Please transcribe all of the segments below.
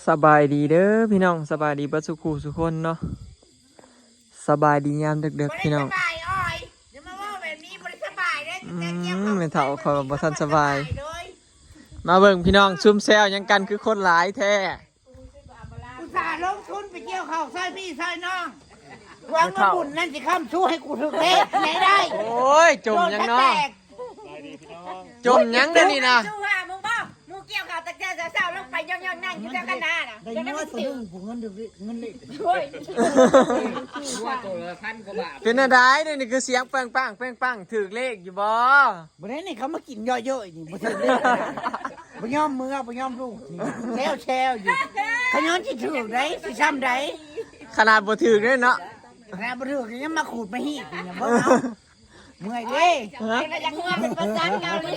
ສະບາຍດີເດີພີ່ນ້ອງ ສະບາຍດີເບິດສູ່ຄູ່ສູ່ຄົນເນາະ ສະບາຍດີຍາມເດິກໆ ພີ່ນ້ອງ. ບໍ່ໄດ້ສະບາຍອ້ອຍ ຢ່າມາເວົ້າແບບນີ້ ບໍ່ໄດ້ສະບາຍເດີ ອືມ ແມ່ເຖົ້າຂ້ອຍວ່າບໍ່ທັນສະບາຍ. ມາເບິ່ງພີ່ນ້ອງ ຊຸມແຊວຫຍັງກັນຄືຄົນຫຼາຍແທ້. ອຸດສ່າລົງທຶນໄປກ່ຽວເຂົ້າຊ່ອຍພີ່ຊ່ອຍນ້ອງ ຫວັງວ່າບຸນນັ້ນຊິຄ້ຳຊູໃຫ້ກູຖືກເລກໃຫ້ໄດ້. ໂອ້ຍ ຈົ່ມຫຍັງເນາະ ຈົ່ມຫຍັງເດນີ້ນະ. ສູ້ຫາໝູ່ບໍ່ ໝູ່ກ່ຽວເຂົ້າຕັ້ງແຕ່ເຊົ້າໆ ລົງໄປຍ່ອງໆ ນັ່ງຢູ່ແຖວກະນານະ ໄດ້ງົວໂຕໜຶ່ງ ຜູ້ເງິນເດືອນ ເງິນເລກ ໂອ້ຍ ງົວໂຕລະພັນກວ່າບາດ. ເປັນແນວໃດເດນີ້ ຄືສຽງແປ້ງປັງແປ້ງປັງ ຖືກເລກຢູ່ບໍ່? ບໍ່ໄດ້ນີ້ ເຂົາມາກິນເຍາະໆ ນີ້ ບໍ່ຖືກເລກ ບໍ່ຍອມເມືອ ບໍ່ຍອມລູກນີ້ ແຊວໆ ຢູ່. ຂະຍ້ອນຊິຖືກໃດ ຊິຊ່ຳໃດ ຂະໜາດບໍ່ຖືກເດ້ເນາະ ຂະໜາດບໍ່ຖືກຍັງມາຂູດມາຮີດຢູ່ ເບິ່ງເອົາ ເມື່ອຍເດ້. ຢາກຫົວເປັນພາສາເກົາຫຼີ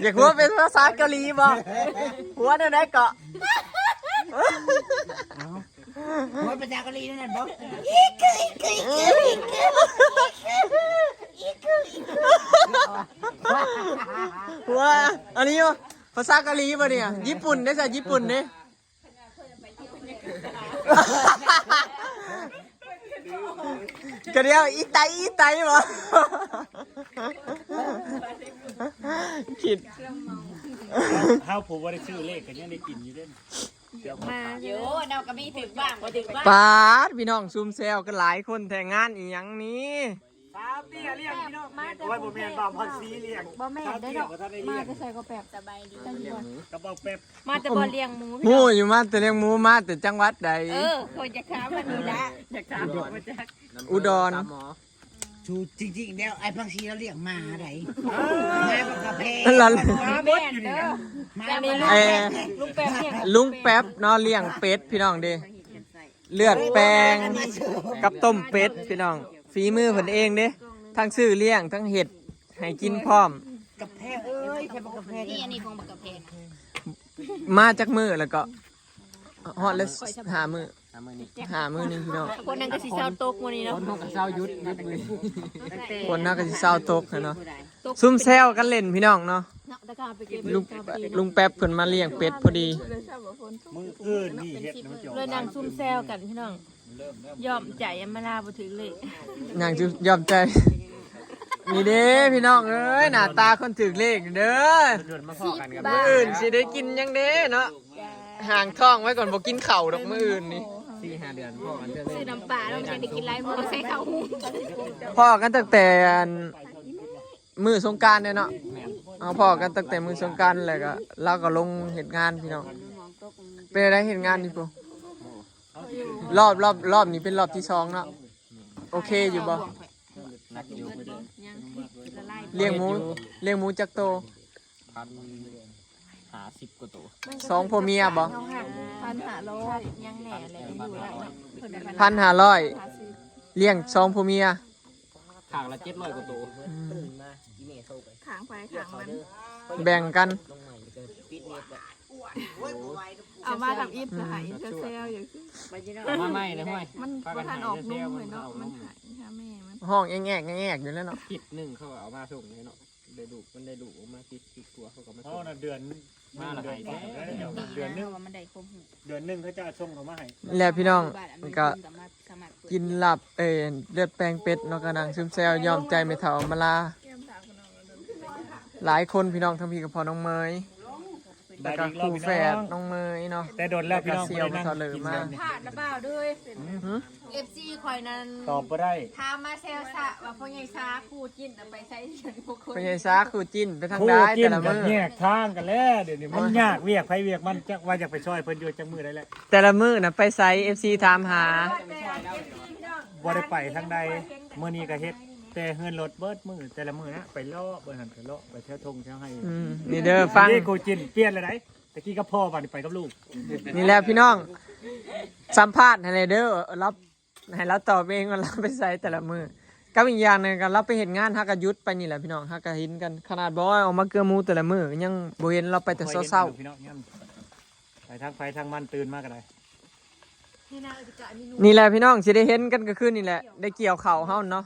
ຢາກຫົວເປັນພາສາເກົາຫຼີບໍ່? ຫົວແນວໃດເກາະ? ເອົາ ຫົວເປັນພາສາເກົາຫຼີແນວນັ້ນບໍ່? ຫົວ ອັນນີ້ຢູ່ ພາສາເກົາຫຼີບໍ່ນີ້? ຍີ່ປຸ່ນເດ້ຊະ ຍີ່ປຸ່ນເດ້. ກະດຽວອີໄຕອີໄຕບໍ່? ຄິດ ເຮົາຜູ້ບໍ່ໄດ້ຊື້ເລກກະຍັງໄດ້ກິນຢູ່ເດ້. ມາຢູ່ເນາະ ກະມີຖືກບ້າງບໍ່ຖືກບ້າງ. ປາດ ພີ່ນ້ອງ ຊຸມແຊວກັນຫຼາຍຄົນແທ້ ງານອີ່ຫຍັງນີ້? ສາວເຕ້ຍລ້ຽງພີ່ນ້ອງ. ໂອ້ຍ ບໍ່ແມ່ນ ບ່າວພອນສີລ້ຽງ ບໍ່ແມ່ນເດ້ເນາະ. ມາແຕ່ໃສກໍແປບ ສະບາຍດີ ກັບບ່າວແປບ ມາແຕ່ບ່ອນລ້ຽງໝູ. ຮູ້ຢູ່ ມາແຕ່ລ້ຽງໝູ ມາແຕ່ຈັງຫວັດໃດ? ເອີ ຂ້ອຍຢາກຖາມອັນນີ້ລະ ຢາກຖາມວ່າຈັກ ອຸດອນ. ສູດ ຈິງໆ ແລ້ວ ອ້າຍພອນສີລາວລ້ຽງໝາໃດ ໝາບັກກະແພ ລະ ໝາເບິດຢູ່ນີ້ນະ. ແມ່ນເດີ ໝາບັກກະແພ ລຸງແປບ ລຸງແປບເນາະ ລ້ຽງເປັດ ພີ່ນ້ອງເດ້. ເລືອດແປງກັບຕົ້ມເປັດພີ່ນ້ອງ ຝີມືເພິ່ນເອງເດ້ ທັງຊື້ລ້ຽງ ທັງເຮັດໃຫ້ກິນພ້ອມ. ກະແພເອີຍ ໃສ່ບັກກະແພ ນີ້ ອັນນີ້ຂອງບັກກະແພນະ. ມາຈັກມື້ແລ້ວກໍຮອດແລ້ວ ຫ້າມື້ ຫ້າມື້ນີ້ ຫ້າມື້ນີ້ພີ່ນ້ອງ. ຄົນນັ້ນກໍຊິເຊົາຕົກມື້ນີ້ເນາະ ຄົນເຮົາກໍເຊົາຢຸດ ຢຸດມື້ນີ້ ຄົນເຮົາກໍຊິເຊົາຕົກຫັ້ນເນາະ. ຊຸມແຊວກັນຫຼິ້ນພີ່ນ້ອງເນາະ. ເນາະ ແຕ່ກະໄປເກັບ ລຸງ ລຸງແປັບເພິ່ນມາລ້ຽງເປັດພໍດີ. ມື້ອື່ນນີ້ເຮັດນຳເຈົ້າ ເລີຍນັ່ງຊຸມແຊວກັນພີ່ນ້ອງ ຍອມໃຈອຳມາລາບໍ່ຖືກເລກ ຍັງຢູ່ ຍອມໃຈ. ນີ້ເດ້ພີ່ນ້ອງເອີຍ ໜ້າຕາຄົນຖືກເລກເດີ. ມື້ອື່ນຊິໄດ້ກິນຫຍັງເດ້ເນາະ ຫ້າງທ້ອງໄວ້ກ່ອນ ບໍ່ກິນເຂົ້າດອກມື້ອື່ນນີ້ ສີ່ຫ້າເດືອນພໍ້ກັນເທື່ອໜຶ່ງ. ຊື້ນ້ຳປາແລ້ວມັນຈະໄດ້ກິນຫຼາຍມື້ໃສ່ເຂົ້າຫຸງ. ພໍ້ກັນຕັ້ງແຕ່ອັນ ມື້ສົງການເດ້ເນາະ. ແມ່ນ ເຮົາພໍ້ກັນຕັ້ງແຕ່ມື້ສົງການ ແລ້ວກໍລາວກໍລົງເຮັດງານພີ່ນ້ອງ. ເປັນໃດເຮັດງານຢູ່ພຸ້ນ? ຮອບ ຮອບ ຮອບນີ້ເປັນຮອບທີສອງເນາະ. ໂອເຄຢູ່ບໍ່? ໜັກຢູ່. ລ້ຽງໝູ ລ້ຽງໝູຈັກໂຕ? ພັນຫ້າສິບກວ່າໂຕ. ສອງຜົວເມຍບໍ່? ພັນຫ້າຮ້ອຍ ຍັງແນ່ແຫຼະ ຢູ່ແລ້ວເນາະ ພັນຫ້າຮ້ອຍ ລ້ຽງສອງຜົວເມຍ. ຂ້າງລະເຈັດຮ້ອຍກວ່າໂຕ. ອືມ ຂ້າງໃຜຂ້າງມັນ ແບ່ງກັນ. ເອົາມາທຳອິດລະຫາຍແຊວໆ ຢູ່. ເອົາມາໃໝ່ເລີຍຫ້ວຍ ມັນບໍ່ທັນອອກນົມເລີຍເນາະ ມັນຫາຍຫາແມ່ມັນ. ຮ້ອງແອກໆ ແອກໆ ຢູ່ແລ້ວເນາະ. ທິດໜຶ່ງເຂົາເອົາມາສົ່ງເລີຍເນາະ ໄດ້ລູກ ມັນໄດ້ລູກອອກມາຕິດ ຕິດຕົວເຂົາກໍມາສົ່ງ. ເຮົານະເດືອນ ມາລະໃຫ້ແທ້ ເດືອນໜຶ່ງ ເດືອນໜຶ່ງເຂົາຈະສົ່ງເຂົ້າມາໃຫ້. ແລ້ວພີ່ນ້ອງກໍກິນລາບ ເອີ ເລືອດແປງເປັດເນາະ ກະນັ່ງຊຸມແຊວ ຍອມໃຈແມ່ເຖົ້າອຳມາລາ. ຫຼາຍຄົນພີ່ນ້ອງ ທັງພີ້ກໍພໍ່ນ້ອງເມຍ ແລ້ວກໍຄູ່ແຝດນ້ອງເມຍເນາະ. ແຕ່ດົນແລ້ວພີ່ນ້ອງ ແລ້ວກໍສ່ຽວ ບໍ່ໄດ້ນັ່ງກິນແບບນີ້. ພາດລະບ່າວເດີ. ຫື? ເອັຟຊີຂ້ອຍນັ້ນຕອບບໍ່ໄດ້ ຖາມມາແຊວຊະວ່າພໍ່ໃຫຍ່ຊາຄູ່ຈິ້ນນະໄປໃສກັນ. ພໍ່ໃຫຍ່ຊາຄູ່ຈິ້ນໄປທາງໃດແຕ່ລະມື້? ແຍກທາງກັນແລ້ວ ດຽວນີ້ມັນຍາກ ວຽກໃຜວຽກມັນ ຈັກວ່າຢາກໄປຊ່ອຍເພິ່ນຢູ່ຈັກມື້ໃດແຫຼະ. ແຕ່ລະມື້ນະໄປໃສ ເອັຟຊີຖາມຫາ. ບໍ່ໄດ້ໄປທາງໃດ ມື້ນີ້ກໍເຮັດແຕ່ເຮືອນລົດເບິດມື້ ແຕ່ລະມື້ນະ ໄປເລາະເບິ່ງຫັ້ນ ໄປເລາະໄປແຖວທົ່ງແຖວໄຮ່. ອືມ ນີ້ເດີ ຟັງ ນີ້ຄູ່ຈິ້ນປ່ຽນແລ້ວໃດ. ແຕ່ກີ້ກັບພໍ່ ບາດນີ້ໄປກັບລູກ. ນີ້ແຫຼະພີ່ນ້ອງ ສຳພາດໃຫ້ແດ່ເດີ ລາວ ໃຫ້ລາວຕອບເອງວ່າລາວໄປໃສແຕ່ລະມື້. ກັບອີກຢ່າງໜຶ່ງກໍລາວໄປເຮັດງານ ເຮົາກໍຢຸດໄປນີ້ແຫຼະພີ່ນ້ອງ ເຮົາກໍເຫັນກັນ. ຂະໜາດບໍ່ອອກມາເກືອໝູແຕ່ລະມື້ ຍັງບໍ່ເຫັນລາວໄປແຕ່ເຊົ້າໆ. ໄປທາງໃຜທາງມັນ ຕື່ນມາກໍໄດ້. ນີ້ແຫຼະພີ່ນ້ອງ ຊິໄດ້ເຫັນກັນກໍຄືນີ້ແຫຼະ ໄດ້ກ່ຽວເຂົ້າເຮົາເນາະ.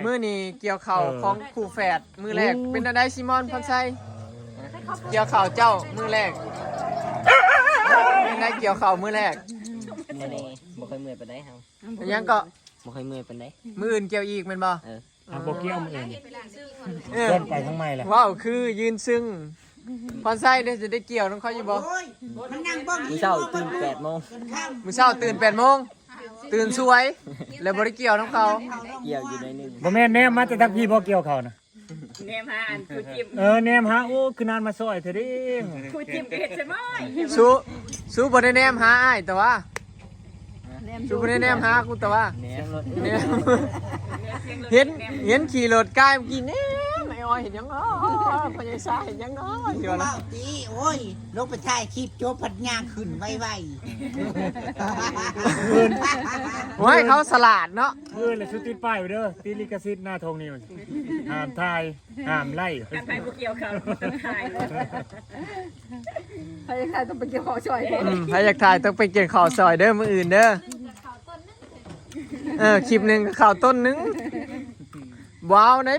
ມື້ນີ້ກ່ຽວເຂົ້າຂອງຄູ່ແຝດມື້ແລກ. ເປັນແນວໃດ ຊີມອນ ພອນໄຊ? ກ່ຽວເຂົ້າເຈົ້າມື້ແລກ. ໄດ້ກ່ຽວເຂົ້າມື້ແລກ. ມື້ນີ້ບໍ່ຄ່ອຍເມື່ອຍປານໃດເຮົາ. ຫຍັງເກາະ? ບໍ່ຄ່ອຍເມື່ອຍປານໃດ. ມື້ອື່ນກ່ຽວອີກແມ່ນບໍ່? ເອີ. ຫາບໍ່ກ່ຽວມື້ອື່ນ. ເອີ ເພິ່ນໄປທາງໃໝ່ລະ? ເວົ້າຄືຢືນຊຶ້ງ. ພອນໄຊເດ້ ຈະໄດ້ກ່ຽວນຳເຂົາຢູ່ບໍ່? ໂອ້ຍ ມັນນັ່ງເບິ່ງ ມື້ເຊົ້າຕື່ນແປດໂມງ. ມື້ເຊົ້າຕື່ນແປດໂມງ ຕື່ນສວຍ ແລ້ວບໍ່ໄດ້ກ່ຽວນຳເຂົາ. ກ່ຽວຢູ່ໜ້ອຍໜຶ່ງ. ບໍ່ແມ່ນແນມມາແຕ່ທາງພີ້ບໍ່ ກ່ຽວເຂົ້ານະ? ແນມຫາອັນຜູ້ຈິ້ມ. ເອີ ແນມຫາ ໂອ້ ຄືນານມາຊ່ອຍແທ້ເດ້. ຜູ້ຈິ້ມກໍເຮັດຊະໝ້ອຍ. ສູ ສູບໍ່ໄດ້ແນມຫາອ້າຍຕະຫວາ. ແນມ ສູບໍ່ໄດ້ແນມຫາກູຕະຫວາ. ແນມ ແນມ ເຫັນ ເຫັນຂີ່ລົດກາຍເມື່ອກີ້ ແນມ ໄອ້ອອຍເຫັນຫຍັງເນາະ? ພໍ່ໃຫຍ່ຊາເຫັນຫຍັງເນາະ? ຊິວ່ານະ ເວົ້າຕິ. ໂອ້ຍ ລົງໄປຖ່າຍຄລິບ ຈົບພັດຍ່າງຂຶ້ນໄວໆ. ໂອ້ຍ ເຂົາສະຫຼາດເນາະ. ມື້ອື່ນລະ ສູຕິດປ້າຍໄວ້ເດີ ຕິດລິຂະສິດນາທົ່ງນີ້ ຫ້າມຖ່າຍ ຫ້າມໄລ. ຄັນໃຜບໍ່ກ່ຽວເຂົ້າຕ້ອງຖ່າຍ. ໃຜຢາກຖ່າຍຕ້ອງໄປກ່ຽວເຂົ້າຊ່ອຍ. ອືມ ໃຜຢາກຖ່າຍຕ້ອງໄປກ່ຽວເຂົ້າຊ່ອຍເດີ ມື້ອື່ນເດີ. ເອີ ຄລິບໜຶ່ງກໍເຂົ້າຕົ້ນໜຶ່ງ. ວ້າວ ໃນ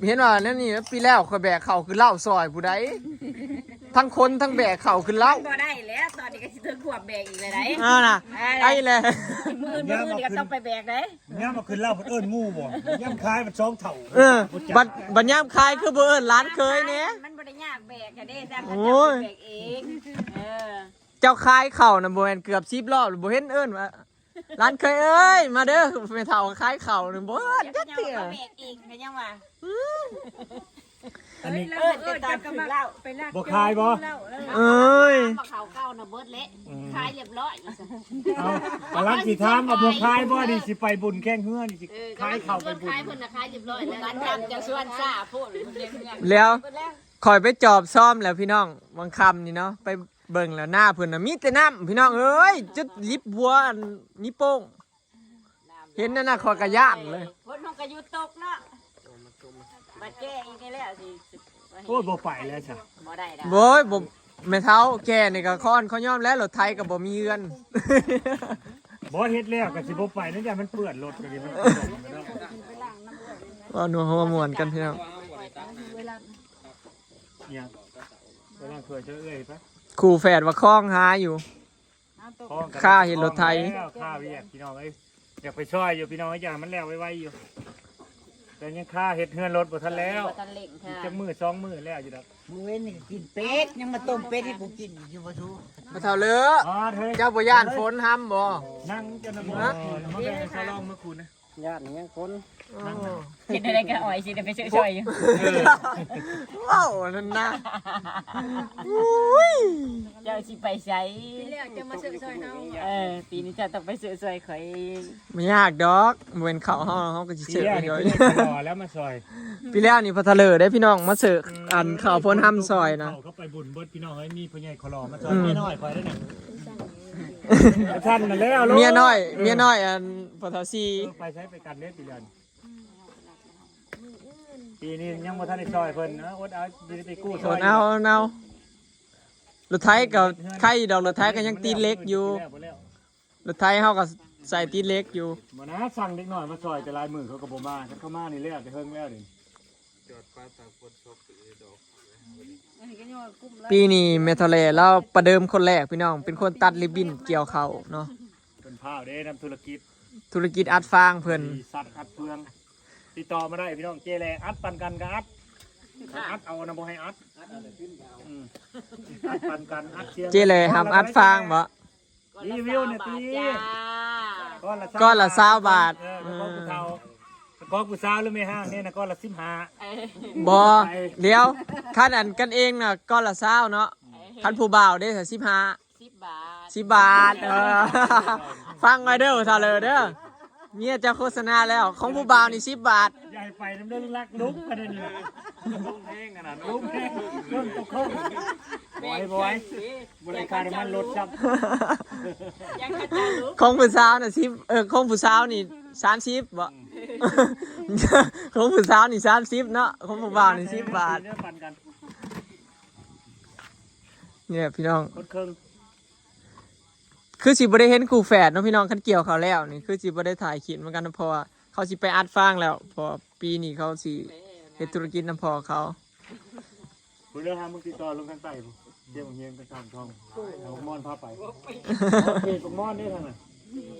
ເຫັນວ່າແນວນີ້ ປີແລ້ວຂ້ອຍແບກເຂົ້າຂຶ້ນເລົ້າຊ່ອຍຜູ້ໃດ ທັງຄົນທັງແບກເຂົ້າຂຶ້ນເລົ້າ. ບໍ່ໄດ້ແລ້ວ ຕອນນີ້ກໍຊິເຖິງຂວບແບກອີກແລ້ວໃດ. ເອີນະ ເອີ ໄອ້ແຫຼະ ມື້ອື່ນ ມື້ອື່ນກໍຕ້ອງໄປແບກໃດ. ຍາມເອົາຂຶ້ນເລົ້າເພິ່ນເອີ້ນງູບໍ່? ຍາມຂາຍມັນສອງເທົ່າ. ເອີ ບັດ ບັດຍາມຂາຍຄືບໍ່ເອີ້ນຫຼານເຂີຍແດ່? ມັນບໍ່ໄດ້ຍາກແບກກະເດ້ ແຕ່ເຂົາເຈົ້າໄປແບກເອງ. ເອີ ເຈົ້າຂາຍເຂົ້ານະ ບໍ່ແມ່ນເກືອບສິບລອບ ບໍ່ເຫັນເອີ້ນວ່າ ຫຼານເຂີຍເອີຍ ມາເດີ ແມ່ເຖົ້າຂາຍເຂົ້ານະ ບໍ່ເອີ້ນຈັກເທື່ອ. ເຂົາເຈົ້າມາແບກເອງກໍຍັງວ່າ ອືມ ອັນນີ້ ເອີ ເອີ້ນຕາມຄືເລົ່າ ບໍ່ຂາຍບໍ່? ເອີຍ ມາເຂົ້າເກົ່ານະເບິດແຫຼະ. ອືມ ຂາຍຮຽບຮ້ອຍ. ເອົ້າ ກຳລັງຊິຖາມວ່າບໍ່ຂາຍບໍ່ ນີ້ຊິໄປບຸນແຂ່ງເຮືອ ນີ້ຊິ ເອີ ຂາຍເຂົ້າໄປບຸນ. ຂາຍເພິ່ນນະຂາຍຮຽບຮ້ອຍແລ້ວ ຫຼານຖາມຈະຊວນຊ້າໂພດ. ແລ້ວຂ້ອຍໄປຈອບຊອມແລ້ວພີ່ນ້ອງ ວັງຄຳນີ້ເນາະ ໄປເບິ່ງແລ້ວໜ້າເພິ່ນນະມີແຕ່ນ້ຳ ພີ່ນ້ອງເອີຍ ຈົນລິບຫົວອັນນິ້ວໂປ້ງ. ເຫັນນັ້ນນະ ຂ້ອຍກະຢ້ານເລີຍ. ຝົນເຮົາກະຢຸດຕົກເນາະ ບາດແກ້ອີກນີ້ແລ້ວຊິ. ໂອ້ຍ ບໍ່ໄປແລ້ວຊະ ບໍ່ໄດ້ດອກ. ໂອ້ຍ ບໍ່ ແມ່ເຖົ້າແກ່ນີ້ກະ ຂ້ອນເຂົາຍອມແລ້ວ ລົດໄຖກະບໍ່ມີເຮືອນ. ບໍ່ ເຮັດແລ້ວກະຊິບໍ່ໄປນະ ຢ້ານມັນເປື້ອນລົດກະດີ ມັນຕົກໄປເນາະ. ເວົ້ານົວຫົວມ່ວນກັນພີ່ນ້ອງ. ຫຍັງ ໄປລ້າງຖ້ວຍຊ່ອຍເອື້ອຍໄປ. ຄູ່ແຝດວ່າຄອງຫາຢູ່. ຄ່າເຮັດລົດໄຖ ຄ່າວຽກພີ່ນ້ອງເອີຍ. ຢາກໄປຊ່ອຍຢູ່ພີ່ນ້ອງເອີຍ ຢາກໃຫ້ມັນແລ້ວໄວໆຢູ່ ແຕ່ຍັງຄ່າເຮັດເຮືອນລົດບໍ່ທັນແລ້ວ. ບໍ່ທັນເລັ່ງຄ່າ ຈັກມື້ສອງມື້ແລ້ວຢູ່ດອກ. ມື້ເວັນນີ້ກະກິນເປັດ ຍັງມາຕົ້ມເປັດໃຫ້ກູກິນອີກຢູ່ບໍ່? ພໍ່ເຖົ້າເລີ ເຈົ້າບໍ່ຢ້ານຝົນຮຳບໍ່? ນັ່ງຈົນນະບໍ່ ມາແບ່ງໃຫ້ຊາວລອງມື້ຄູນ. ຢ້ານຫຍັງຄົນ ໂອ້ ເຮັດແນວໃດກະອອຍຊິໄດ້ໄປເຊີຊ່ອຍຢູ່. ເອີ ເວົ້ານັ້ນນະ ອຸ້ຍ ເຈົ້າຊິໄປໃສ? ປີແລ້ວເຈົ້າມາເຊີຊ່ອຍເຮົາ. ເອີ ປີນີ້ເຈົ້າຕ້ອງໄປເຊີຊ່ອຍຂ້ອຍ. ບໍ່ຍາກດອກ ບໍ່ແມ່ນເຂົ້າເຮົາ ເຮົາກະຊິເຊີ ປີແລ້ວນີ້ ເຂົາລໍແລ້ວມາຊ່ອຍ. ປີແລ້ວນີ້ພໍ່ເຖົ້າເລີເດ້ພີ່ນ້ອງ ມາເຊີ ອືມ ອັນເຂົ້າໂພນຮຳຊ່ອຍນະ. ເຂົາໄປບຸນເບິດພີ່ນ້ອງເອີຍ ມີພໍ່ໃຫຍ່ເຂົາລໍມາຊ່ອຍ. ອືມ ເມຍນ້ອຍຂ້ອຍເດ້ນະ ບໍ່ທັນນະແລ້ວ ເມຍນ້ອຍ ເອີ ເມຍນ້ອຍອັນພໍ່ເຖົ້າຊີ ເອີ ໄປໃສໄປກັນເດ້ປີແລ້ວນີ້. ປີນີ້ຍັງບໍ່ທັນໄດ້ຊ່ອຍເພິ່ນນະ ອົດເອົາ ຊິໄດ້ໄປກູ້ຊ່ອຍ. ອົດເອົາ ອົດເອົາ ລົດໄຖກະໄຄຢູ່ດອກ ລົດໄຖກະຍັງຕິດເຫຼັກຢູ່. ລົດໄຖເຮົາກະໃສ່ຕິດເຫຼັກຢູ່. ບໍ່ນະ ສັ່ງເດັກນ້ອຍມາຊ່ອຍແຕ່ຫຼາຍມື້ເຂົາກະບໍ່ມາ ຄັນເຂົາມານີ້ແລ້ວແຕ່ເຫິງແລ້ວນີ້. ປີນີ້ແມ່ເຖົ້າແຫຼລາວປະເດີມຄົນແລກພີ່ນ້ອງ ເປັນຄົນຕັດລິບບິ້ນກ່ຽວເຂົ້າເນາະ. ເພິ່ນພ້າວເດ້ນຳທຸລະກິດ ທຸລະກິດອັດຟາງເພິ່ນ ບໍລິສັດອັດເຟືອງ. ຕິດຕໍ່ມາໄດ້ພີ່ນ້ອງ ເຈ້ແຫຼອັດປັນກັນກະອັດ ອັດເອົານະ ບໍ່ໃຫ້ອັດ. ອືມ ອັດປັນກັນ ອັດສຽງ. ເຈ້ແຫຼຮັບອັດຟາງບໍ່? ຣີວິວແດ່ຕິ. ກ້ອນລະຊາວບາດ. ກ້ອນລະຊາວບາດ. ເອີ ຂອງຜູ້ເຖົ້າ ຂອງຜູ້ສາວຫຼືແມ່ຮ້າງນີ້ນະ ກ້ອນລະສິບຫ້າ. ເອີ ບໍ່ ດຽວ ຄັນອັນກັນເອງນະ ກ້ອນລະຊາວເນາະ. ເອີ ຄັນຜູ້ບ່າວເດ້ ສິບຫ້າ. ສິບບາດ ສິບບາດ. ເອີ ຟັງໄວ້ເດີ ເຖົ້າເລີເດີ ເມຍເຈົ້າໂຄສະນາແລ້ວ ຂອງຜູ້ບ່າວນີ້ສິບບາດ. ຢ່າໃຫ້ໄປນຳເດີ ລັກລຸກປະເດັນນີ້ ລົງແຮງຂະໜາດ ລົງແຮງ ເຄື່ອງຕົກໂຄ້ງ. ບໍ່ໄຫວ ບໍ່ໄຫວ ບໍ່ໄດ້ຄ່ານ້ຳມັນລົດຊ້ຳ. ຂອງຜູ້ສາວນະສິບ ເອີ ຂອງຜູ້ສາວນີ້ສາມສິບບໍ? ຂອງຜູ້ສາວນີ້ສາມສິບເນາະ ຂອງຜູ້ບ່າວນີ້ສິບບາດ. ນີ້ແຫຼະພີ່ນ້ອງ ຄົນເຄິ່ງ. ຄືຊິບໍ່ໄດ້ເຫັນຄູ່ແຝດເນາະພີ່ນ້ອງ ຄັນກ່ຽວເຂົ້າແລ້ວນີ້ ຄືຊິບໍ່ໄດ້ຖ່າຍຄລິບນຳກັນ ເພາະວ່າເຂົາຊິໄປອັດຟາງແລ້ວ ເພາະວ່າປີນີ້ເຂົາຊິເຮັດທຸລະກິດນຳພໍ່ເຂົາ. ພຸ້ນເດີ ຫາມຶງຕິດຕໍ່ລົງທາງໃຕ້ພຸ້ນ. ໂຮງຮຽນໄປຂ້າງຊ່ອງ ເອົາໝອນພາໄປ ເຂດບັກໝອນເດ້ທາງນັ້ນ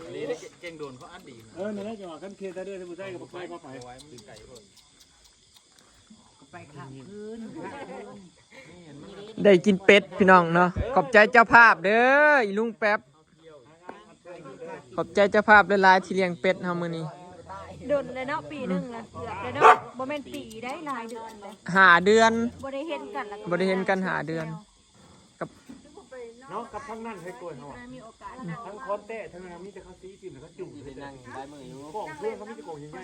ອັນນີ້ເກັ່ງໂດນເຂົາອັດດີນະ ເອີ ນັ້ນແຫຼະ ຈັງຫວະຄັນເຂດຕາເດີນຜູ້ຊາຍກໍບໍ່ຄ່ອຍພາໄປ ໄວ້ມັນໄກໂພດ ໄປຂ້າງຄືນ ໄດ້ກິນເປັດພີ່ນ້ອງເນາະ ຂອບໃຈເຈົ້າພາບເດີ ອີລຸງແປັບ ຂອບໃຈເຈົ້າພາບຫຼາຍໆທີ່ລ້ຽງເປັດເຮົາມື້ນີ້ ດົນແລ້ວເນາະ ປີໜຶ່ງລະ ເກືອບແລ້ວເນາະ ບໍ່ແມ່ນປີໄດ໋ ຫຼາຍເດືອນແລ້ວ ຫ້າເດືອນ ບໍ່ໄດ້ເຫັນກັນລະ ບໍ່ໄດ້ເຫັນກັນຫ້າເດືອນ ກັບ ເນາະ ກັບທາງນັ້ນໃຫ້ກວຍເຮົາ ມີໂອກາດ ທັງຄອນແຕ້ ທັງນັ້ນມີແຕ່ເຂົາຊີ້ຖິ້ມ ແລ້ວກໍຈູບ ຊິໄປນັ່ງຫຼາຍມື້ຢູ່ ຂອງເພື່ອນເຂົາມີແຕ່ຂອງໃຫຍ່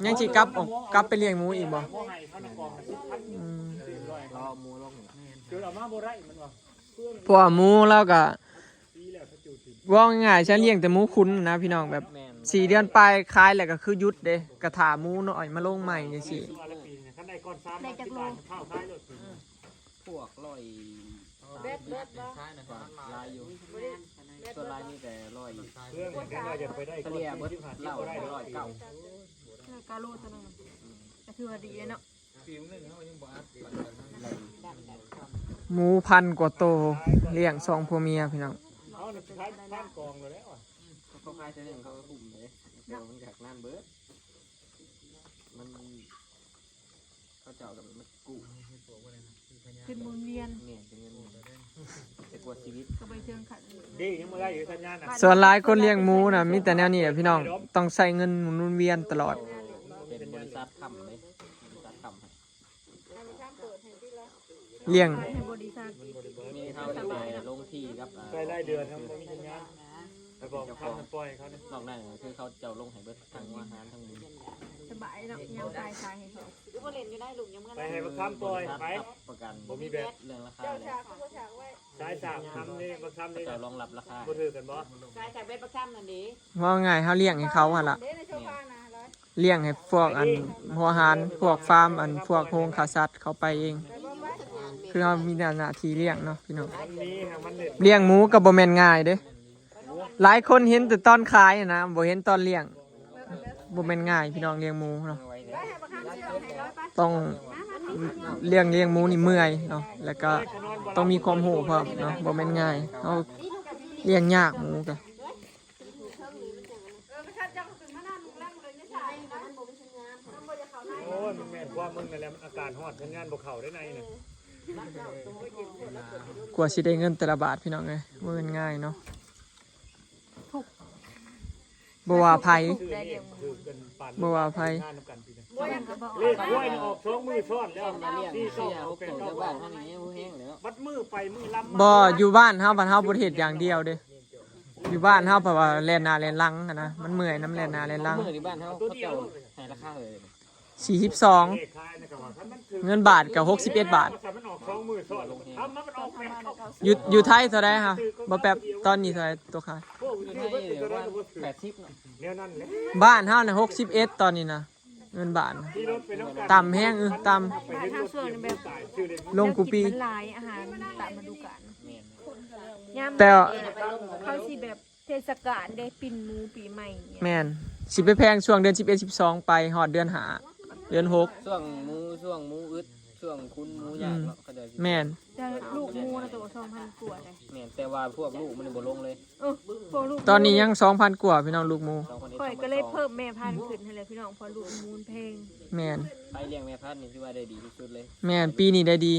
ໆ ຍັງຊິກັບອອກ ກັບໄປລ້ຽງໝູອີກບໍ່? ບໍ່ໃຫ້ເຂົານະ ກອງລະສິບພັນ ອືມ ສີ່ຮ້ອຍ ລໍໝູລົງ ແມ່ນ ຈົນເອົາມາບໍ່ໄດ້ ມັນວ່າ ເພາະວ່າໝູລາວກະ ເວົ້າງ່າຍໆ ຊັ້ນລ້ຽງແຕ່ໝູຂຸນນະພີ່ນ້ອງ ແບບ ແມ່ນ ສີ່ເດືອນປາຍຂາຍແລ້ວກໍຄືຢຸດເດ້ ກະຖ້າໝູນ້ອຍມາລົງໃໝ່ຈັ່ງຊີ້ ໄດ້ຈັກໂລ? ພວກຮ້ອຍ ແບດ ແບດບໍ່ ຫຼາຍຢູ່ ສ່ວນຫຼາຍມີແຕ່ຮ້ອຍ ເລື່ອງແມ່ນວ່າຢາກໄປໄດ້ ສະເລ່ຍເບິດເຫຼົ່າຮ້ອຍເກົ້າ ກະໂລຕົວໜຶ່ງ ກະຖືວ່າດີເນາະ ປີໜຶ່ງເຮົາຍັງບໍ່ອັດບັດກັນ ໝູພັນກວ່າໂຕ ລ້ຽງສອງຜົວເມຍພີ່ນ້ອງ ເຮົານີ້ຂາຍພັນກອງແລ້ວ ເຂົາຂາຍເທື່ອໜຶ່ງເຂົາກໍຄຸ້ມເດ້ ແຕ່ວ່າມັນກະຫັກນານເບິດ ມັນ ເຂົາເຈົ້າກໍມາກູ້ ຂຶ້ນໝູນວຽນ ແມ່ນ ເປັນເງິນໝູນ ແຕ່ກວ່າຊີວິດ ກໍບໍ່ເຊີງຂັດ ດີ ຍັງບໍ່ໄດ້ຢູ່ສັນຍານນະ ສ່ວນຫຼາຍຄົນລ້ຽງໝູນະ ມີແຕ່ແນວນີ້ແຫຼະພີ່ນ້ອງ ຕ້ອງໃຊ້ເງິນໝູນວຽນຕະຫຼອດ ເປັນບໍລິສັດຄ້ຳເດ້ ບໍລິສັດຄ້ຳໃຫ້ ລ້ຽງ ໃຫ້ບໍລິສັດ ມີເຮົາໄປລົງທີ່ກັບ ໃຊ້ລາຍເດືອນ ບໍ່ມີສັນຍານ ໄປບອກເຂົາ ເຈົ້າຂອງ ປ່ອຍເຂົາເດ້ ນອກນັ້ນກໍຄືເຂົາເຈົ້າລົງໃຫ້ເບິດ ທັງຫົວອາຫານ ທັງໝູ ສະບາຍເນາະ ຍາມໄປສາຍໃຫ້ເຂົາ ຄືບໍ່ຫຼິ້ນຢູ່ໃນລຸມ ຍັງເມືອ ໄປໃຫ້ບັກຄຳປ່ອຍ ໄປ ບໍ່ມີແບດ ເລື່ອງລາຄາ ສາຍສາກນຳນີ້ ບັກຄຳນີ້ ເຈົ້າລອງຮັບລາຄາ ບໍ່ຖືກກັນບໍ່? ສາຍສາກເບັດບັກຄຳນັ້ນເດ້ ເວົ້າງ່າຍເຮົາລ້ຽງໃຫ້ເຂົາຫັ້ນລະ ລ້ຽງໃຫ້ພວກອັນຫົວອາຫານ ພວກຟາມ ອັນພວກໂຮງຂ້າສັດເຂົາໄປເອງ ຄືເຮົາມີໜ້າທີ່ລ້ຽງເນາະພີ່ນ້ອງ ລ້ຽງໝູກໍບໍ່ແມ່ນງ່າຍເດ້ ຫຼາຍຄົນເຫັນແຕ່ຕອນຂາຍນະ ບໍ່ເຫັນຕອນລ້ຽງ ບໍ່ແມ່ນງ່າຍພີ່ນ້ອງ ລ້ຽງໝູເນາະ ຕ້ອງລ້ຽງ ລ້ຽງໝູນີ້ເມື່ອຍເນາະ ແລ້ວກໍຕ້ອງມີຄວາມຮູ້ພ້ອມເນາະ ບໍ່ແມ່ນງ່າຍ ເຮົາລ້ຽງຍາກໝູກະ ໂອ້ຍ ມັນແມ່ນຄວາມມຶງນັ້ນແຫຼະ ມັນອາກາດຮ້ອນ ສັນຍານບໍ່ເຂົ້າໄດ້ໃນນະ ກວ່າຊິໄດ້ເງິນແຕ່ລະບາດພີ່ນ້ອງເອີຍ ບໍ່ແມ່ນງ່າຍເນາະ ທຸກ ບໍ່ວ່າໃຜ ບໍ່ວ່າໃຜ ບໍ່ຫຍັງກໍບໍ່ອອກ ເລກຫວຍນີ້ອອກສອງມື້ຊ້ອນແລ້ວ ສີ່ເກົ້າ ເກົ້າແປດ ເກົ້າ ເກົ້າ ບັດມື້ໄປມື້ລຳມາ ບໍ່ ຢູ່ບ້ານເຮົາ ບ້ານເຮົາບໍ່ໄດ້ເຮັດຢ່າງດຽວເດ້ ຢູ່ບ້ານເຮົາ ເພາະວ່າແລ່ນໜ້າແລ່ນຫຼັງຫັ້ນນະ ມັນເມື່ອຍນຳແລ່ນໜ້າແລ່ນຫຼັງ ມື້ນີ້ບ້ານເຮົາເຂົາເຈົ້າໃຫ້ລາຄາເທົ່າໃດ? ສີ່ສິບສອງ ເງິນບາດກໍຫົກສິບເອັດບາດ ຢູ່ ຢູ່ໄທເທົ່າໃດຮະ? ບໍ່ແປບຕອນນີ້ເທົ່າໃດຕົວຂາຍ? ຢູ່ໄທປະມານແປດສິບເນາະ ແນວນັ້ນແຫຼະ ບ້ານເຮົານະຫົກສິບເອັດຕອນນີ້ນະ ເງິນບາດນະ ຕ່ຳແຮງ ເອີ ຕ່ຳ ບ້ານເຮົາຊ່ວງນີ້ແບບ ລົງກູປີ ມັນຫຼາຍອາຫານຕາມລະດູການ ແມ່ນ ຍາມ ແຕ່ ເຂົາຊິແບບ ເທດສະການເດ້ ປິ່ນໝູປີໃໝ່ ແມ່ນ ຊິໄປແພງຊ່ວງເດືອນສິບເອັດ ສິບສອງ ໄປຮອດເດືອນຫ້າ ເດືອນຫົກ ຊ່ວງໝູ ຊ່ວງໝູອຶດ ຊ່ວງຂຸນໝູຍາກເນາະ ອືມ ເຂົາເຈົ້າຊິ ແມ່ນ ແຕ່ລູກໝູນະໂຕສອງພັນກວ່າເດ້ ແມ່ນ ແຕ່ວ່າພວກລູກມັນບໍ່ລົງເລີຍ ເອີ ພວກລູກ ຕອນນີ້ຍັງສອງພັນກວ່າພີ່ນ້ອງ ລູກໝູ ຂ້ອຍກໍເລີຍເພີ່ມແມ່ພັນຂຶ້ນຫັ້ນແຫຼະພີ່ນ້ອງ ເພາະລູກໝູນແພງ ແມ່ນ ໃຜລ້ຽງແມ່ພັນນີ້ຖືວ່າໄດ້ດີທີ່ສຸດເລີຍ ແມ່ນ ປີນີ້ໄດ້ດີ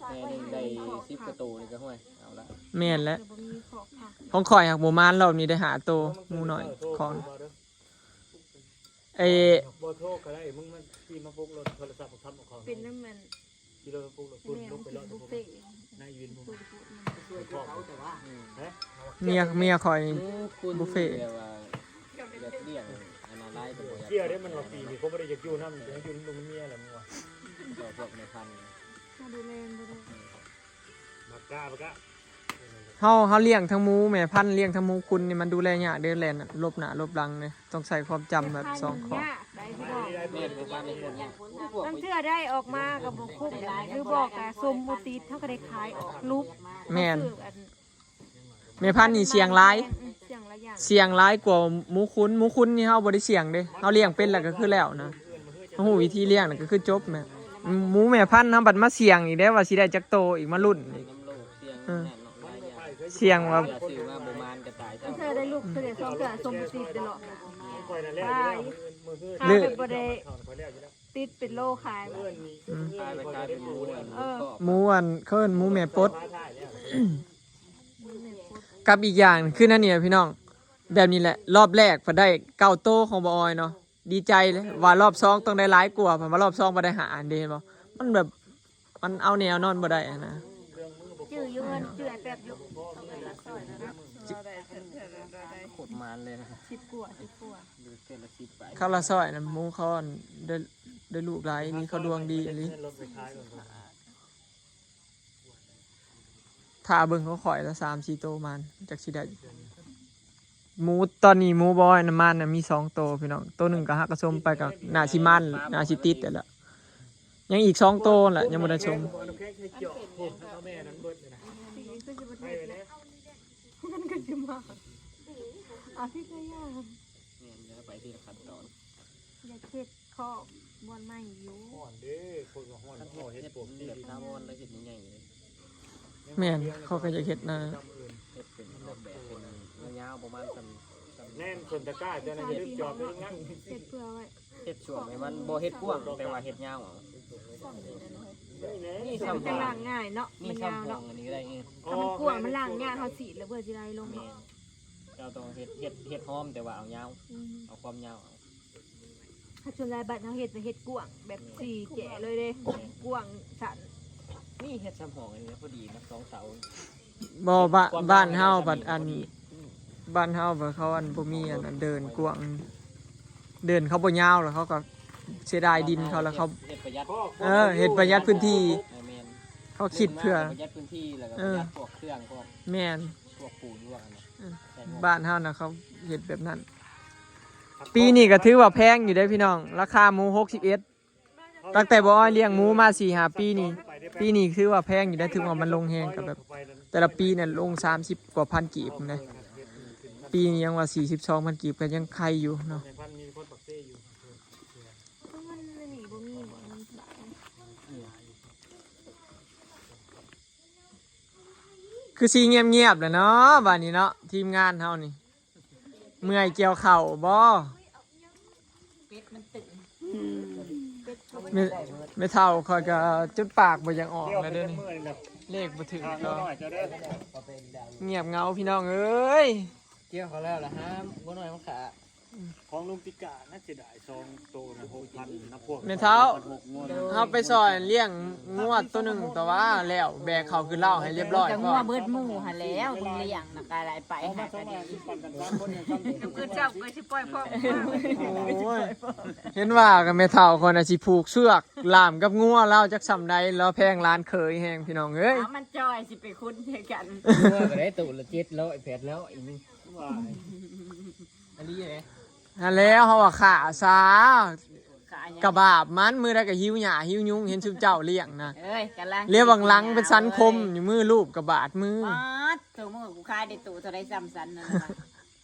ແມ່ໜຶ່ງໄດ້ສິບກວ່າໂຕນີ້ກໍ ຫ້ວຍ ເອົາລະ ແມ່ນແຫຼະ ແຕ່ບໍ່ມີຄອກພັກ ຂອງຂ້ອຍຫາກບໍ່ມານ ລອບນີ້ໄດ້ຫ້າໂຕ ໝູນ້ອຍຂອງ ເອີ ບໍ່ໂທກໍໄດ້ ມຶງມາຂີ່ມາປຸກລົດ ໂທລະສັບຂອງທຳຂອງ ເປັນນຳມັນ ຂີ່ລົດມາປຸກລົດ ແມ່ ພຸ້ນລົງໄປເລາະ ກິນບຸບເຟ ໃນວິນພຸ້ນ ເມຍ ເມຍຂ້ອຍນີ້ບຸບເຟ ແບບວ່າ ຢາກລ້ຽງອັນນັ້ນຫຼາຍກໍບໍ່ຢາກ ເກຍເດ້ ມັນວ່າປີນີ້ ເຂົາບໍ່ໄດ້ຢາກຢູ່ນຳ ຢາກຢູ່ນຳລູກນຳເມຍແຫຼະ ມຶງວ່າ ເຈົ້າພວກແມ່ພັນ ມາດູແລບໍ່ໄດ້ ບັກກ້າ ບັກກ້າ ເຮົາ ເຮົາລ້ຽງທັງໝູແມ່ພັນ ລ້ຽງທັງໝູຂຸນນີ້ ມັນດູແລຍາກເດ້ ແລ່ນຫຼົບໜ້າຫຼົບຫຼັງເດ້ ຕ້ອງໃຊ້ຄວາມຈຳແບບສອງຂໍ້ ຍາກໄດ໋ພີ່ນ້ອງ ແມ່ນ ແມ່ນ ແມ່ນ ບາງເທື່ອໄດ້ອອກມາກໍບໍ່ຄຸ້ມ ຫຼືບໍ່ກໍສົມບໍ່ຕິດ ເຮົາກໍໄດ້ຂາຍອອກຫຼຸບ ແມ່ນ ກໍຄືອັນ ແມ່ພັນນີ້ສ່ຽງຫຼາຍ ອືມ ສ່ຽງຫຼາຍຢ່າງ ສ່ຽງຫຼາຍກວ່າໝູຂຸນ ໝູຂຸນນີ້ເຮົາບໍ່ໄດ້ສ່ຽງເດ້ ເຮົາລ້ຽງເປັນແລ້ວກໍຄືແລ້ວນະ ເຮົາຮູ້ວິທີລ້ຽງແລ້ວກໍຄືຈົບນະ ໝູແມ່ພັນເຮົາບັດມາສ່ຽງອີກເດ້ ວ່າຊິໄດ້ຈັກໂຕອີກ ມາລຸ້ນອີກ. ນຳໂລກ ສ່ຽງ ເອີ ນັ້ນເນາະ ຫຼາຍຢ່າງ ສ່ຽງວ່າ ເວລາຊື້ມາບໍ່ໝານກໍຕາຍຊ້ຳ. ເທື່ອໄດ້ລູກ ເທື່ອໄດ້ສອງເທື່ອ ສົມບໍ່ຕິດເດ້ເນາະ. ຂາຍ ຂາຍແບບບໍ່ໄດ້ຕິດເປັນໂລຂາຍ. ອືມ ຂາຍໄປຂາຍເປັນໝູ ເອີ ໝູອັນ ເຂົາເອີ້ນໝູແມ່ປົດ. ກັບອີກຢ່າງຄືນັ້ນນີ້ພີ່ນ້ອງ ແບບນີ້ແຫຼະ ຮອບແລກເພິ່ນໄດ້ເກົ້າໂຕຂອງບໍ່ອອຍເນາະ ດີໃຈເລີຍ ວ່າຮອບສອງຕ້ອງໄດ້ຫຼາຍກວ່າ ເພິ່ນວ່າຮອບສອງບໍ່ໄດ້ຫ້າ ອັນເດ້ ເຫັນບໍ່ ມັນແບບ ມັນເອົາແນວນອນບໍ່ໄດ້ຫັ້ນນະ. ຈື່ຢູ່ເຮືອນ ຈື່ອ້າຍແປັບຢູ່ ໂຄດໝານເລີຍນະ ສິບກວ່າ ສິບກວ່າ ເທື່ອລະສິບປາຍ. ເຂົາລະຊອຍນະ ໝູເຂົາ ອັນ ໄດ້ ໄດ້ລູກຫຼາຍອີ່ຫຼີ ເຂົາດວງດີອີ່ຫຼີ. ຖ້າເບິ່ງຂອງຂ້ອຍລະສາມສີ່ໂຕມານ ຈັກຊິໄດ້. ໝູຕອນນີ້ ໝູບໍ່ອອຍນຳມານນະມີສອງໂຕພີ່ນ້ອງ ໂຕໜຶ່ງກໍຫາກະສົມໄປກໍໜ້າຊິມານ ໜ້າຊິຕິດແລ້ວ. ຍັງອີກສອງໂຕແຫຼະ ຍັງບໍ່ໄດ້ສົມ. ມັນກໍຊິມາ ອາທິດຍາ ແມ່ນ ເດີ ໄປທີລະຂັ້ນຕອນ. ຢາກເຮັດຄອກບ່ອນໃໝ່ຢູ່ ຮ້ອນເດ້ ຄົນກໍຮ້ອນ ເຮັດ ເຮັດ ເຮັດແບບຖາວອນ ແລ້ວເຮັດໃຫຍ່ໆເລີຍ. ແມ່ນ ເຂົາກໍຢາກເຮັດນະ ເຮັດເປັນອອກແບບເປັນຍາວໆ ປະມານສ່ຳ ສ່ຳ ແມ່ນ ສ່ວນຕະກ້າເຈົ້ານັ້ນ ເຮັດຈອບໄວ້ນັ້ນ ເຮັດເພື່ອໄວ້ ເຮັດຊ່ວງໃຫ້ມັນບໍ່ເຮັດກວ້າງ ແຕ່ວ່າເຮັດຍາວເອົາ. ນີ້ສ່ຳ ມັນຈະລ້າງງ່າຍເນາະ ມັນຍາວເນາະ. ຖ້າມັນກວ້າງມັນລ້າງຍາກ ເຮົາສີດແລ້ວເພື່ອຊິໄດ້ລົງ. ແມ່ນ ເຈົ້າຕ້ອງເຮັດ ເຮັດ ເຮັດຫອມ ແຕ່ວ່າເອົາຍາວ ອືມ ເອົາຄວາມຍາວເອົາ. ຖ້າສ່ວນຫຼາຍບ້ານເຮົາເຮັດ ເຮັດກວ້າງແບບ ແມ່ນ ສີ່ແຈເລີຍເດ້ ແມ່ນ ກວ້າງສັ້ນ. ນີ້ເຮັດສ່ຳຫ້ອງອັນນີ້ພໍດີນະ ສອງເສົາ. ບໍ່ ບ້ານ ບ້ານເຮົາບັດອັນ ບ້ານເຮົາບັດເຂົາອັນບໍ່ມີອັນ ອັນເດີ່ນກວ້າງ ເດີ່ນເຂົາບໍ່ຍາວ ແລ້ວເຂົາກໍເສຍດາຍດິນເຂົາ ແລ້ວເຂົາ ເຮັດປະຢັດ ເອີ ເຮັດປະຢັດພື້ນທີ່. ເອີ ແມ່ນ ເຂົາຄິດເພື່ອ ປະຢັດພື້ນທີ່ ແລ້ວກໍ ເອີ ປະຢັດພວກເຄື່ອງພວກ ແມ່ນ ພວກປູນພວກອັນນັ້ນ. ເອີ ບ້ານເຮົານະເຂົາເຮັດແບບນັ້ນ. ປີນີ້ກໍຖືວ່າແພງຢູ່ເດ້ພີ່ນ້ອງ ລາຄາໝູຫົກສິບເອັດ ຕັ້ງແຕ່ບໍ່ອອຍລ້ຽງໝູມາສີ່ຫ້າປີນີ້ ປີນີ້ຖືວ່າແພງຢູ່ເດ້ ຖືວ່າມັນລົງແຮງ ກໍແບບແຕ່ລະປີນັ້ນລົງສາມສິບກວ່າພັນກີບພຸ້ນເດ້. ປີນີ້ຍັງວ່າສີ່ສິບສອງພັນກີບ ກໍຍັງໄຄຢູ່ເນາະ. ຄືຊິງຽບໆແຫຼະເນາະ ບາດນີ້ເນາະ ທີມງານເຮົານີ້. ເມື່ອຍກ່ຽວເຂົ້າບໍ່? ແມ່ ແມ່ເຖົ້າຂ້ອຍກໍຈົນປາກບໍ່ຢາກອອກແລ້ວເດ້ນີ້ ເລກບໍ່ຖືກກໍງຽບເຫງົາພີ່ນ້ອງເອີຍ. ກ່ຽວເຂົ້າແລ້ວລະຫາງົວນ້ອຍມາຂ້າ ຂອງລຸງຕິການະ ເສຍດາຍສອງໂຕນະ ຫົກພັນນະພວກ. ແມ່ເຖົ້າ ເຮົາໄປຊ່ອຍລ້ຽງງົວໂຕໜຶ່ງ ແຕ່ວ່າແລ້ວແບກເຂົ້າຂຶ້ນເລົ້າໃຫ້ລຽບຮ້ອຍ ກໍງົວເບິດໝູ່ຫັ້ນແລ້ວ ມຶງລ້ຽງນະກະໄດ້ໄປຫາກະດີ. ຄືເຈົ້າກໍຊິປ່ອຍພ້ອມ ໂອ້ຍ ເຫັນວ່າກັບແມ່ເຖົ້າຂ້ອຍນະ ຊິຜູກເຊືອກລ່າມກັບງົວລາວຈັກສ່ຳໃດ ລາວແພງຫຼານເຂີຍແຮງ ພີ່ນ້ອງເອີຍ. ເອົາມັນຈ່ອຍ ຊິໄປຄຸນໃສ່ກັນ ງົວກໍໄດ້ໂຕລະເຈັດຮ້ອຍ ແປດຮ້ອຍ ອີ່ນີ້. ອັນນີ້ເດ້ ຫັ້ນແລ້ວເຮົາວ່າຂ້າຊາ ຂ້າຫຍັງ ກະບາບມັນ ມື້ໃດກໍຫິວຫຍ້າຫິວຍຸງ ເຫັນຊຸມເຈົ້າລ້ຽງນະ. ເອີຍ ກຳລັງ ລຽບຫວ່າງຫຼັງເປັນສັນຄົມຢູ່ ມືລູບກະບາດມື. ປາດ ໂຕມື້ກູຂາຍໄດ້ໂຕເທົ່າໃດສ່ຳສັນນັ້ນ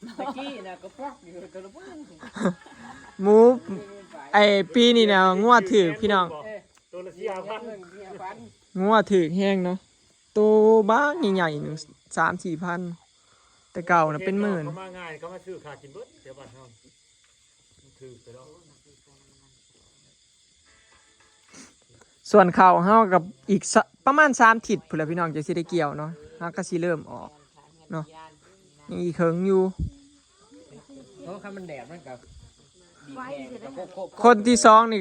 ນະ. ຕະກີ້ນະກໍພວກຢູ່ ໂຕລະປຶ້ງ ໝູ ໄອ້ປີນີ້ນະ ງົວຖືກພີ່ນ້ອງ ໂຕລະສີ່ຫ້າພັນ ງົວຖືກແຮງເນາະ. ໂຕບາກໃຫຍ່ໆໜຶ່ງ ສາມສີ່ພັນ ແຕ່ເກົ່ານະເປັນໝື່ນ. ເຂົາມາງ່າຍ ເຂົາມາຊື້ຂ້າກິນເບິດແຖວບ້ານເຮົາ ມັນຖືກໄປແລ້ວ. ສ່ວນເຂົ້າເຮົາກັບອີກສະ ປະມານສາມທິດພຸ້ນແຫຼະພີ່ນ້ອງ ຈັ່ງຊິໄດ້ກ່ຽວເນາະ ເຮົາກໍຊິເລີ່ມອອກເນາະ ຍັງອີກເຫິງຢູ່. ໂອ້ ຄັນມັນແດດມັນກໍ ຄົນທີສອງນີ້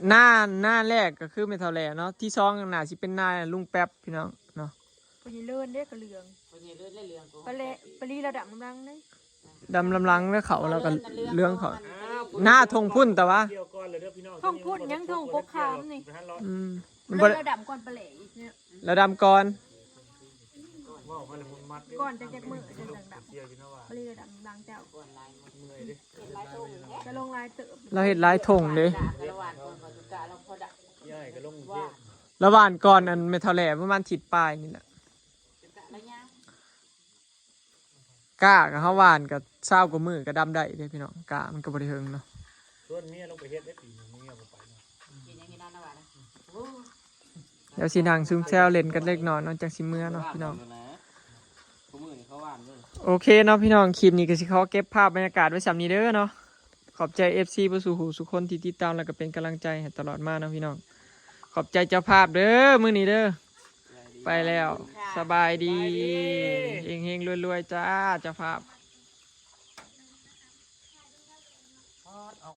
ໜ້າ ໜ້າແລກກໍຄືແມ່ເຖົ້າແຫຼເນາະ ທີສອງໜ້າຊິເປັນໜ້າລຸງແປັບພີ່ນ້ອງເນາະ. ພໍ່ໃຫຍ່ເລີນເດ້ກະເຫຼືອງ ພໍ່ໃຫຍ່ເລີນແລະເຫຼືອງ ປະແລ ປະລີລະດຳນຳຫຼັງເດ້ ດຳນຳຫຼັງແລ້ວເຂົາ ແລ້ວກໍເຫຼືອງເຂົາ ໜ້າທົ່ງພຸ້ນ ແຕ່ວ່າ ທົ່ງພຸ້ນຍັງທົ່ງກົກຂາມນີ້ ອືມ ລະດຳກ່ອນປະແຫຼອີກເນາະ ລະດຳກ່ອນ ກ່ອນຈັກ ຈັກມື້ຈັ່ງດຳ ປະລີລະດຳນຳຫຼັງເຈົ້າ. ຈະລົງຫຼາຍເຕີບ ລາວເຮັດຫຼາຍທົ່ງເດ້ ລະຫວ່ານກ່ອນອັນແມ່ເຖົ້າແຫຼປະມານທິດປາຍນີ້ແຫຼະ. ກ້າກໍເຮົາຫວ່ານກໍຊາວກວ່າມື້ກໍດຳໄດ້ເດ້ພີ່ນ້ອງ ກ້າມັນກໍບໍ່ໄດ້ເຫິງເນາະ. ຊວນເມຍລົງໄປເຮັດໄດ້ປີໜຶ່ງ ເມຍບໍ່ໄປເນາະ. ເຮັດຫຍັງນີ້ ດຽວຊິນັ່ງຊຸມແຊວເລ່ນກັນເລັກນ້ອຍເນາະ ຈັ່ງຊິເມືອເນາະພີ່ນ້ອງ. ໂອເຄເນາະພີ່ນ້ອງ ຄລິບນີ້ກໍຊິຂໍເກັບພາບບັນຍາກາດໄວ້ສ່ຳນີ້ເດີເນາະ. ຂອບໃຈເອັຟຊີເບິດສູ່ຫູສູ່ຄົນທີ່ຕິດຕາມ ແລ້ວກໍເປັນກຳລັງໃຈໃຫ້ຕະຫຼອດມາເນາະພີ່ນ້ອງ. ຂອບໃຈເຈົ້າພາບເດີມື້ນີ້ເດີ. ໄປແລ້ວ ສະບາຍດີ ເຮັງໆລວຍໆຈ້າເຈົ້າພາບ.